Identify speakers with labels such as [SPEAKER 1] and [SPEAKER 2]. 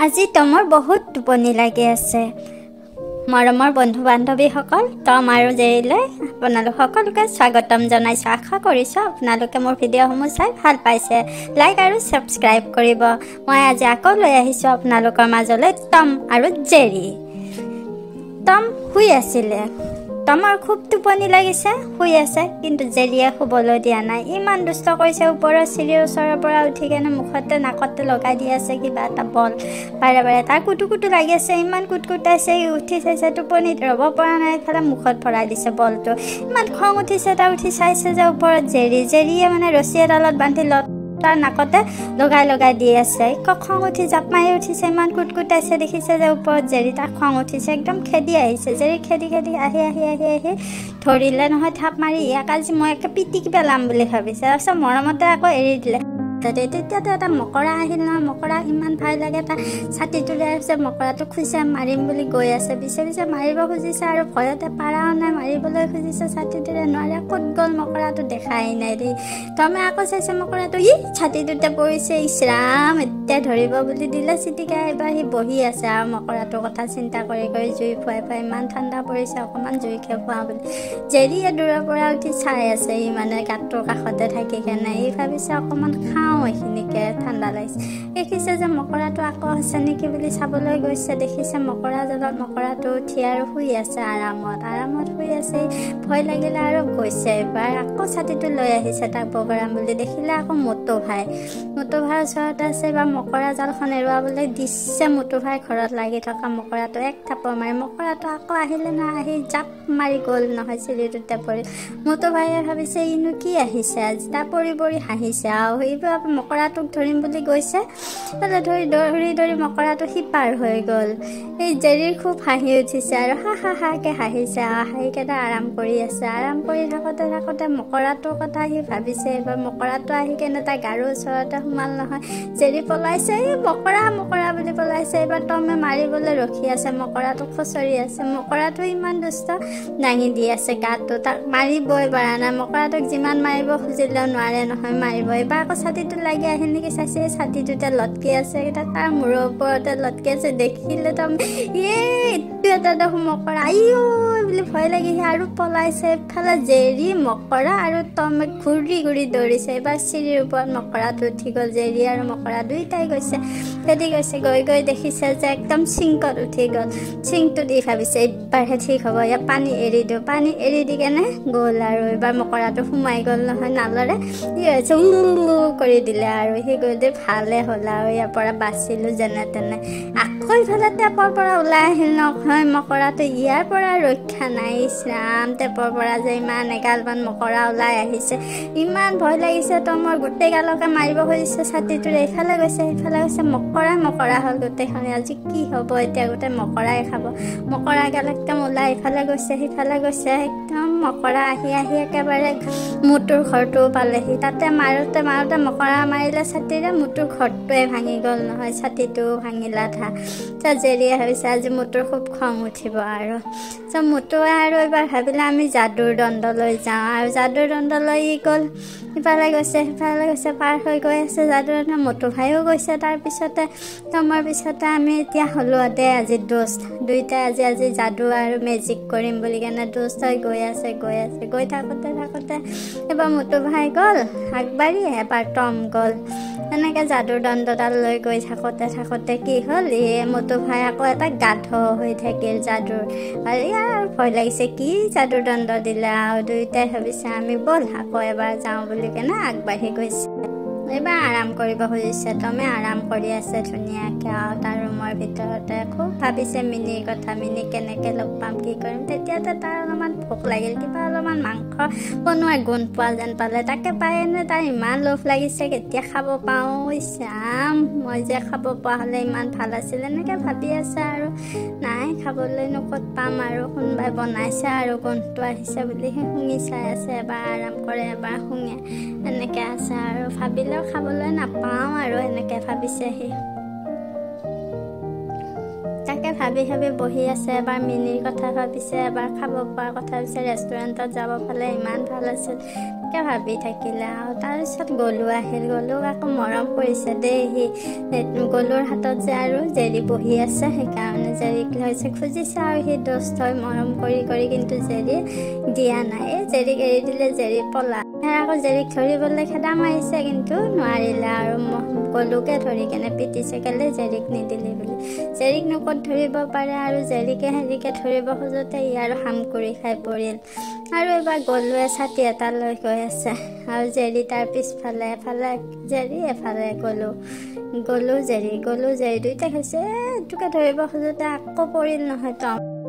[SPEAKER 1] আজি টমৰ বহুত টোপনি লাগি আছে। মৰমৰ বন্ধু বান্ধৱীসকল, টম আৰু জেৰিলৈ আপোনালোক সকলোকে স্বাগতম জনাইছোঁ। আশা কৰিছোঁ আপোনালোকে মোৰ ভিডিঅ'সমূহ চাই ভাল পাইছে। লাইক আৰু ছাবস্ক্ৰাইব কৰিব। মই আজি আকৌ লৈ আহিছোঁ আপোনালোকৰ মাজলৈ টম আৰু জেৰি। টম শুই আছিলে। টমৰ খুব টোপনি লাগিছে, শুই আছে, কিন্তু জেৰিয়ে শুবলৈ দিয়া নাই। ইমান দুষ্ট কৰিছে। ওপৰৰ চিৰিৰ ওচৰৰ পৰা উঠি কেনে মুখতে নাকতে লগাই দি আছে কিবা এটা বল বাৰে বাৰে। তাৰ কুটু কুটু লাগি আছে, ইমান কুটকুটাইছে। উঠি চাইছে, টোপনিত ৰ'ব পৰা নাই, ইফালে মুখত ভৰাই দিছে বলটো। ইমান খং উঠিছে তাৰ। উঠি চাইছে যে ওপৰত জেৰি, জেৰিয়ে মানে ৰছী এডালত বান্ধি লত তাৰ নাকতে লগাই লগাই দি আছে। খং উঠি জাপ মাৰি উঠিছে, ইমান কুটকুটাইছে। দেখিছে যে ওপৰত জেৰি, তাৰ খং উঠিছে, একদম খেদি আহিছে। জেৰি খেদি খেদি আহি আহি আহি আহি ধৰিলে নহয় থাপ মাৰি। ইয়াক আজি মই একে পিটিকি পেলাম বুলি ভাবিছে। তাৰপিছত মৰমতে আকৌ এৰি দিলে। তেতিয়াতে এটা মকৰা আহিল নহয়। মকৰা ইমান ভয় লাগে। তাৰ ছাতিটো লৈ আহিছে, মকৰাটো খুচে মাৰিম বুলি গৈ আছে, পিছে পিছে মাৰিব খুজিছে আৰু ভয়তে পাৰাও নাই। মাৰিবলৈ খুজিছে ছাতিটোৰে, নোৱাৰে। ক'ত গ'ল মকৰাটো দেখাই নাই দেই। টমে আকৌ চাইছে, মকৰাটো ই ছাতিটোতে পৰিছে। ইছৰাম, এতিয়া ধৰিব বুলি দিলে চিটিকাই। এবাৰ সি বহি আছে আৰু মকৰাটোৰ কথা চিন্তা কৰি কৰি জুই ফুৱাই ফুৱাই, ইমান ঠাণ্ডা পৰিছে, অকণমান জুইকে ফুৱাওঁ বুলি। জেৰিয়ে দূৰৰ পৰা উঠি চাই আছে। ই মানে গাঁতটোৰ কাষতে থাকি কেনে ই ভাবিছে অকণমান খাওঁ এইখিনিকে, ঠাণ্ডা লাগিছে। দেখিছে যে মকৰাটো আকৌ আছে নেকি বুলি চাবলৈ গৈছে। দেখিছে মকৰা জালত মকৰাটো উঠি আৰু শুই আছে, আৰামত আৰামত শুই আছে। ভয় লাগিলে আৰু গৈছে। এবাৰ আকৌ ছাতিটো লৈ আহিছে তাক বগৰাম বুলি। দেখিলে আকৌ মটু ভাই, মটু ভাইৰ ওচৰতে আছে। এবাৰ মকৰা জালখন এৰুৱাবলৈ দিছে মটু ভাই ঘৰত লাগি থকা মকৰাটো এক থাপৰ মাৰি। মকৰাটো আকৌ আহিলে নহয়, আহি জাপ মাৰি গ'ল নহয়, চিৰিটোতে পৰি। মটু ভাইয়ে ভাবিছে ইনো কি আহিছে আজি, তাৰ পৰি পৰি হাঁহিছে। আৰু সেইবোৰ মকৰাটোক ধৰিম বুলি গৈছে, ধৰি ধৰি ধৰি মকৰাটো সিপাৰ হৈ গ'ল। এই জেৰিৰ খুব হাঁহি উঠিছে আৰু হা হা হাকে হাঁহিছে। আৰু হাঁহি কেনে আৰাম কৰি আছে। আৰাম কৰি থাকোঁতে থাকোঁতে মকৰাটোৰ কথা সি ভাবিছে। এইবাৰ মকৰাটো আহি কেনে তাৰ গাৰুৰ ওচৰতে সোমাল নহয়। জেৰি পলাইছে, এই মকৰা মকৰা বুলি পলাইছে। এইবাৰ টমে মাৰিবলৈ ৰখি আছে, মকৰাটো খুচৰি আছে। মকৰাটো ইমান দুষ্ট, দাঙি দি আছে গাটো, তাক মাৰিবই পৰা নাই। মকৰাটোক যিমান মাৰিব খুজিলেও নোৱাৰে নহয় মাৰিব। এইবাৰ আকৌ ছাতিটো লাগি আহিল নেকি চাইছে, ছাতিটোতে লটকি আছে, তাৰ মূৰৰ ওপৰতে লটকি আছে। দেখিলে তো এ এইটো এটা দেখোন মকৰা, আইঅ বুলি ভয় লাগি আৰু পলাইছে। ইফালে জেৰি, মকৰা আৰু টমে ঘূৰি ঘূৰি দৌৰিছে। এইবাৰ চিৰিৰ ওপৰত মকৰাটো উঠি গ'ল। জেৰি আৰু মকৰা দুয়োটাই গৈছে, খেদি গৈছে। গৈ গৈ দেখিছে যে একদম চিংকত উঠি গ'ল। চিংকটোত ই ভাবিছে এইবাৰহে ঠিক হ'ব, ইয়াত পানী এৰি দিওঁ। পানী এৰি দি কেনে গ'ল আৰু এইবাৰ মকৰাটো সোমাই গ'ল নহয় নালৰে। ই হৈছে কৰি দিলে আৰু সি গৈ ভালে হ'ল আৰু ইয়াৰ পৰা বাচিলোঁ যেনে তেনে। আকৌ ইফালে টেপৰ পৰা ওলাই আহিল নহয় মকৰাটো, ইয়াৰ পৰা ৰক্ষা নাই। ইছৰাম, টেপৰ পৰা যে ইমান এগালমান মকৰা ওলাই আহিছে, ইমান ভয় লাগিছে। টমৰ গোটেই গালকে মাৰিব খুজিছে ছাতিটোৰে, ইফালে গৈছে সিফালে গৈছে, মকৰা মকৰা হ'ল গোটেইখন। আজি কি হ'ব এতিয়া, গোটেই মকৰাই খাব। মকৰা গাল একদম ওলাই ইফালে গৈছে সিফালে গৈছে, একদম মকৰা আহি আহি একেবাৰে মুতুৰ ঘৰটোও পালেহি। তাতে মাৰোঁতে মাৰোঁতে মকৰা মাৰিলে ছাতিৰে, মুতুৰ ঘৰটোৱে ভাঙি গ'ল নহয়, ছাতিটোও ভাঙিল আধা। জেৰিয়ে ভাবিছে আজি মুতুৰ খুব খং উঠিব আৰু। চ' মুতুৱে আৰু এইবাৰ ভাবিলে আমি যাদুৰ দণ্ডলৈ যাওঁ। আৰু যাদুৰ দণ্ডলৈ ই গ'ল, সিফালে গৈছে সিফালে গৈছে, পাৰ হৈ গৈ আছে যাদুৰ দণ্ড। মটু ভাইও গৈছে তাৰপিছতে, টমৰ পিছতে। আমি এতিয়া হ'লো দে আজি দোস্ত দুইটাই, আজি আজি যাদু আৰু মেজিক কৰিম বুলি কেনে দোস্ত হৈ গৈ আছে গৈ আছে। গৈ থাকোঁতে থাকোঁতে এবাৰ মটু ভাই গ'ল আগবাঢ়ি, এবাৰ টম গ'ল। তেনেকৈ যাদুৰ দণ্ডডাল লৈ গৈ থাকোঁতে থাকোঁতে কি হ'ল, এই মটু ভাই আকৌ এটা গাধ হৈ থাকিল যাদুৰ। আৰু ইয়াৰ ভয় লাগিছে, কি যাদুৰ দণ্ড দিলে। আৰু দুয়োটাই ভাবিছে আমি ব'ল আকৌ এবাৰ যাওঁ বুলি কেনে আগবাঢ়ি গৈছে। এইবাৰ আৰাম কৰিব খুজিছে, টমে আৰাম কৰি আছে ধুনীয়াকৈ আৰু তাৰ ৰুমৰ ভিতৰতে খুব ভাবিছে মিনিৰ কথা, মিনিক কেনেকৈ লগ পাম, কি কৰিম। তেতিয়াতে তাৰ অলপমান ভোক লাগিল, কিবা অলপমান মাংস বনোৱাৰ গোন্ধ পোৱা যেন পালে। তাকে পাই এনে তাৰ ইমান লোভ লাগিছে, কেতিয়া খাব পাওঁ, ইছৰাম মই যে খাব পোৱা হ'লে ইমান ভাল আছিল, এনেকৈ ভাবি আছে। আৰু নাই, খাবলৈনো ক'ত পাম আৰু, কোনোবাই বনাইছে আৰু গোন্ধটো আহিছে বুলি সি শুঙি চাই আছে। এবাৰ আৰাম কৰে, এবাৰ শুঙে, এনেকৈ আছে আৰু ভাবিলেও খাবলৈ নাপাওঁ আৰু এনেকৈ ভাবিছে সি। তাকে ভাবি ভাবি বহি আছে। এবাৰ মিনিৰ কথা ভাবিছে, এবাৰ খাব পোৱাৰ কথা ভাবিছে, ৰেষ্টুৰেণ্টত যাব পালে ইমান ভাল আছিল। ভাবি থাকিলে। আৰু তাৰপিছত গলু আহিল, গলুক আকৌ মৰম কৰিছে দেই সি। গলুৰ হাতত যে আৰু জেৰি বহি আছে, সেইকাৰণে জেৰিক লৈছে, খুজিছে আৰু সি দোস্ত হৈ মৰম কৰি কৰি, কিন্তু জেৰি দিয়া নাই। এই জেৰিক এৰি দিলে জেৰি পলা। আকৌ জেৰিক ধৰিবলৈ খেদা মাৰিছে, কিন্তু নোৱাৰিলে আৰু গলুকে ধৰি কেনে পিটিছে, কেলে জেৰিক নিদিলি বুলি। জেৰিকনো ক'ত ধৰিব পাৰে? আৰু জেৰিকে হেৰিকে ধৰিব খোজোঁতে ই আৰু হামকুৰি খাই পৰিল। আৰু এবাৰ গলুৱে ছাতি এটা লৈ গৈ আছে আৰু জেৰি তাৰ পিছফালে, এফালে জেৰি এফালে গলু, গলু জেৰি, গলু জেৰি দুইটা খাইছে। এইটোকে ধৰিব খোজোঁতে আকৌ পৰিল নহয় টম।